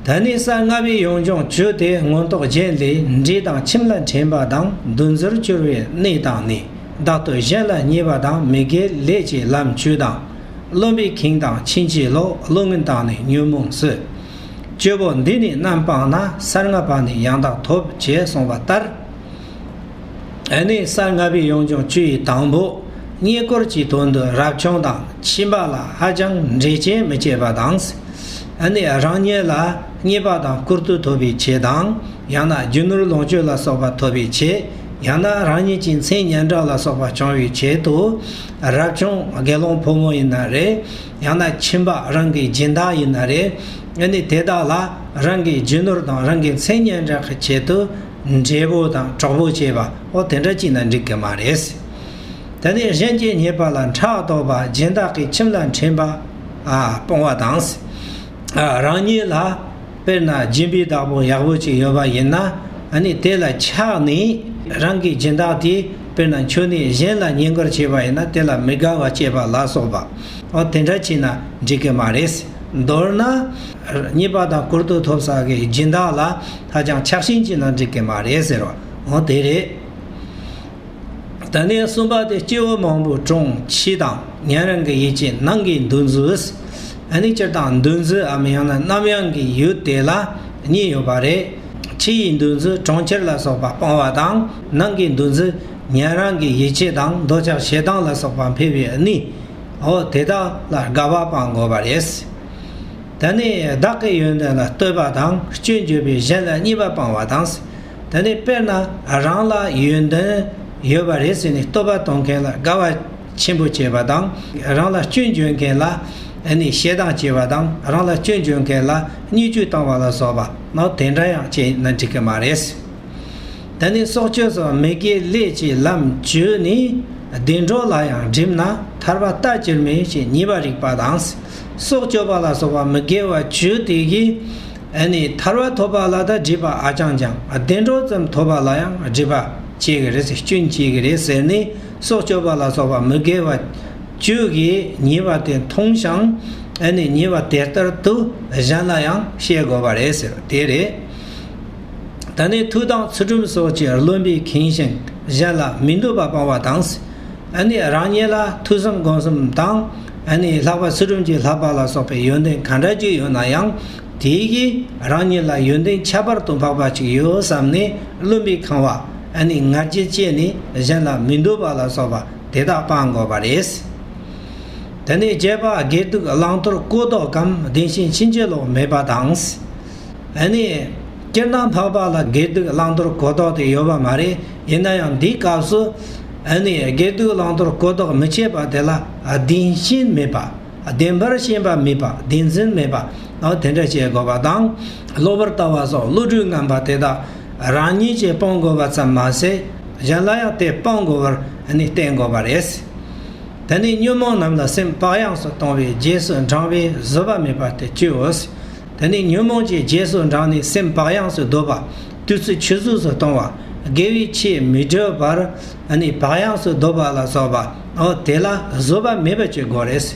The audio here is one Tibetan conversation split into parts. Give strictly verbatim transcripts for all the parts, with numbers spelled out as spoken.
ད་ནི་ས་ལྔ་པའི་ཡོན་ལྗོངས་བཅུ་སྟེ། མངོན་རྟོགས་རྒྱན་ལས་འབྲས་དང་ཁྱིམ་ལ་འཕྲད་པ་དང་། འདུ་འཛིར་གྱུར་པའི་གནས་དང་ནི། བདག་ལྟོས་གཞན་ལ་བརྙས་པ་དང་། མི་དགེ་ལས་ཀྱི་ལམ་བཅུ་དང་། རློམ་པའི་ཁེངས་དང་ཕྱིན་ཅི་ལོག། བློ་ངན་དང་ནི་ཉོན་མོངས་སྲིད། བཅུ་པོ་འདི་ནི་རྣམ་སྤངས་ན། ས་ལྔ་པ་ནི་ཡང་དག་ཐོབ། ཅེས་གསུངས་པ་ལྟར། ཨ་ནི་ས་ལྔ་པའི་ཡོན་ལྗོངས་བཅུ་ཡི་དང་པོ། རྙེད་བཀུར་གྱི་དོན་དུ་རབ་བྱུང་དང་ཁྱིམ་པ་ལ་ཧ་ཅང་འབྲེལ་ཆེན་མི་བྱེད་པ་དང་། ཨ་ནི་རང་ཉིད་ལ་རྙེད་པ་དང་བཀུར་སྟི་ཐོབ་པའི་ཆེད་དང་། ཡང་ན་རྒྱུ་ནོར་ལོངས་སྤྱོད་ལ་སོགས་པ་ཐོབ་པའི་ཆེད། ཡང་ན་རང་ཉིད་ཀྱི་མཚན་སྙན་གྲགས་ལ་སོགས་པ་བྱུང་བའི་ཆེད་དུ། རབ་བྱུང་དགེ་སློང་ཕོ་མོ་ཡིན་ན་རེད། ཡང་ན་ཁྱིམ་པ་རང་གི་སྦྱིན་བདག་ཡིན་ན་རེད། ཨ་ནི་དེ་དག་ལ་རང་གི་རྒྱུ་ནོར་དང་རང་གི་མཚན་སྙན་གྲགས་ཀྱི་ཆེད་དུ། འབྲས་བུ་དང་གྲོགས་པོ་བྱེད་པ། འོ་དེ་འདྲ་བྱས་ན་འགྲིག་གི་མ་རེད། ད་ནི་གཞན་གྱིས་རྙེད་པ་ལ་ཕྲག་དོག་པ། སྦྱིན་བདག་གི་ཁྱིམ་ལ་འཕྲད་པ། ཨ་སྤོང་བ་དང་། ཨ་རང་ཉིད་ལ་དཔེར་ན་སྦྱིན་པའི་བདག་པོ་ཡག་པོ་ཅིག་ཡོད་པ་ཡིན་ན། ཨ་ནི་དེ་ལ་ཆགས་ནས་རང་གི་སྦྱིན་བདག་དེ་དཔེར་ན་འཕྱོག་ནས་གཞན་ལ་བསྙེན་བཀུར་བྱས་པ་ཡིན་ན། དེ་ལ་མི་དགའ་བ་སྐྱེས་པ་ལ་སོགས་པ། འོ་དེ་འདྲ་བྱས་ན་འགྲིག་གི་མ་རེད། མདོར་ན། རྙེད་པ་དང་བཀུར་སྟི་ཐོབ་ས་གི་སྦྱིན་བདག་ལ་ཧ་ཅང་ཆགས་ཞེན་བྱས་ན་འགྲིག་གི་མ་རེད་ཟེར་བ། འོ་དེ་རེད། ད་ནི་གསུམ་པ་དེ། སྐྱེ་བོ་མང་པོས་གྲོང་ཁྱི་དང་། ཉན་རང་གི་ཡིད་ཆེས་ནང་གི་འདུ་འཛི། ཨ་ནི་སྤྱིར་བཏང་འདུ་འཛི་འམ་ཡང་ན་རྣམ་གཡེང་གི་ཡུལ་དེ་ལ་གཉིས་ཡོད་པ་རེད། ཕྱི་ཡི་འདུ་འཛི་གྲོང་ཁྱེར་ལ་སོགས་པ་སྤང་བ་དང་། ནང་གི་འདུ་འཛི་ཉན་རང་གི་ཡིད་ཆེས་དང་། འདོད་ཆགས་ཞེ་སྡང་ལ་སོགས་པ་འཕེལ་བའི་གནས། འོ་དེ་དག་ལ་དགའ་བ་སྤང་དགོས་པ་རེད། ད་ནི་བདག་གི་ཡོན་ཏན་ལ་བསྟོད་པ་དང་། སྐྱོན་བརྗོད་པས་གཞན་ལ་བརྙས་པ་སྤང་བ་དང་། ད་ནི་དཔེར་ན་རང་ལ་ཡོན་ཏན་ཡོད་པ་རེད་ཟེར་ནས་བསྟོད་པ་གཏོང་མཁན་ལ་དགའ་བ་ཆེན་པོ་བྱེད་པ་དང་། རང་ལ་སྐྱོན་བརྗོད་མཁན་ལ་ཨ་ནི་ཞེ་སྡང་བྱེད་པ་དང་། རང་ལ་སྐྱོན་བརྗོད་མཁན་ལ་བརྙས་བཅོས་བཏང་བ་ལ་སོགས་པ། འོ་དེ་འདྲ་ཡང་བྱས་ན་འགྲིག་གི་མ་རེད། ད་ནི་སྲོག་གཅོད་སོགས་མི་དགེ་ལས་ཀྱི་ལམ་བཅུ་ནི། བདེ་འགྲོ་ལ་ཡང་སྒྲིབ་ན་ཐར་པ་ལྟ་ཅི་སྨོས་ཞེས་ཉེས་པ་རིག་པ་དང་། སྲོག་གཅོད་པ་ལ་སོགས་པ་མི་དགེ་བ་བཅུ་དེ་གིས་ཨ་ནི་ཐར་པ་ཐོབ་པ་ལ་ད་སྒྲིབ་པ་ཨ་ཅང་ཅང་། བདེ་འགྲོ་ཙམ་ཐོབ་པ་ལ་ཡང་སྒྲིབ་པ་སྐྱེ་གི་རེད། སྐྱོན་སྐྱེ་གི་རེད་ཟེར་ནས། སྲོག་གཅོད་པ་ལ་སོགས་པ་མི་དགེ་བ་བཅུ་གིས་ཉེས་པ་དེ་མཐོང་ཞིང་། ཨ་ནི་ཉེས་པ་དེ་ལྟར་དུ་གཞན་ལ་ཡང་བཤད་དགོས་པ་རེད་ཟེར་བ་དེ་རེད། ད་ནི་མཐུ་དང་ཚུལ་ཁྲིམས་སོགས་ཀྱིས་རློམ་པས་ཁེངས་ཤིང་གཞན་ལ་མི་འདོད་པ་སྤང་བ་དང་། ཨ་ནི་རང་ཉིད་ལ་ཐོས་བསམ་སྒོམ་གསུམ་དང་། ཨ་ནི་ལྷག་པ་ཚུལ་ཁྲིམས་ཀྱིས་བསླབ་པ་ལ་སོགས་པའི་ཡོན་ཏན་གང་འདྲ་ཅིག་ཡོད་ན་ཡང་། དེ་གིས་རང་ཉིད་ལ་ཡོན་ཏན་ཁྱད་པར་དུ་འཕགས་པ་ཅིག་ཡོད་བསམ་ནས་རློམ་པས་ཁེངས་པ། ཨ་ནི་ང་རྒྱལ་སྐྱེས་ནས་གཞན་ལ་མི་འདོད་པ་ལ་སོགས་པ་དེ་དག་སྤང་དགོས་པ་རེད། དེ་ནས་བརྒྱད་པ། དགེ་སྡིག་བླང་དོར་གོ་ལྡོག་གམ། བདེན་ཞེན་ཕྱིན་ཅི་ལོག་མེད་པ་དང་། ཨ་ནི་སྤྱིར་ན་འཕགས་པ་ལ་དགེ་སྡིག་བླང་དོར་གོ་ལྡོག་དེ་ཡོད་པ་མ་རེད། ཡིན་ན་ཡང་འདིའི་སྐབས་སུ་ཨ་ནི་དགེ་སྡིག་བླང་དོར་གོ་ལྡོག་མི་བྱེད་པ་དེ་ལ་བདེན་ཞེན་མེད་པ། བདེན་པར་ཞེན་པ་མེད་པ། བདེན་འཛིན་མེད་པ། འོ་དེ་འདྲ་བྱེད་དགོས་པ་དང་། གློ་བུར་ལྟ་བ་སོགས་བློ་གྲོས་ངན་པ་དེ་དག་རང་ཉིད་ཀྱིས་སྤོང་དགོས་པ་ཙམ་མ་ཟད། གཞན་ལ་ཡང་དེ་སྤང་དགོས་པར་ཨ་ནི་བསྟན་དགོས་པ་རེད། དེ་ནས་ཉོན་མོངས་རྣམས་ལ་སེམས་བག་ཡངས་སུ་གཏོང་བའི་རྗེས་སུ་འབྲང་བའི་བཟོད་པ་མེད་པ་སྟེ་བཅུའོ། དེ་ནས་ཉོན་མོངས་ཀྱི་རྗེས་སུ་འབྲངས་ནས་སེམས་བག་ཡངས་སུ་སྡོད་པ། དུས་ཚོད་ཆུད་ཟོས་སུ་གཏོང་བ། དགེ་བའི་ཆོས་མི་སྒྲུབ་པར་ཨ་ནི་བག་ཡངས་སུ་སྡོད་པ་ལ་སོགས་པ། འོ་དེ་ལ་བཟོད་པ་མེད་པ་བྱེད་དགོས་རེད།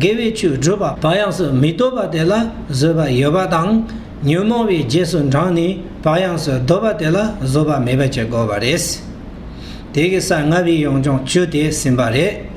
དགེ་བའི་ཆོས་སྒྲུབ་པ་བག་ཡངས་སུ་མི་སྡོད་པ་དེ་ལ་བཟོད་པ་ཡོད་པ་དང་། ཉོན་མོངས་པའི་རྗེས་སུ་འབྲངས་ནས་བག་ཡངས་སུ་སྡོད་པ་དེ་ལ་བཟོད་པ་མེད་པ་བྱེད་དགོས་པ་རེད། དེ་གིས་ས་ལྔ་པའི་ཡོན་ལྗོངས་བཅུ་དེ་ཟིན་པ་རེད།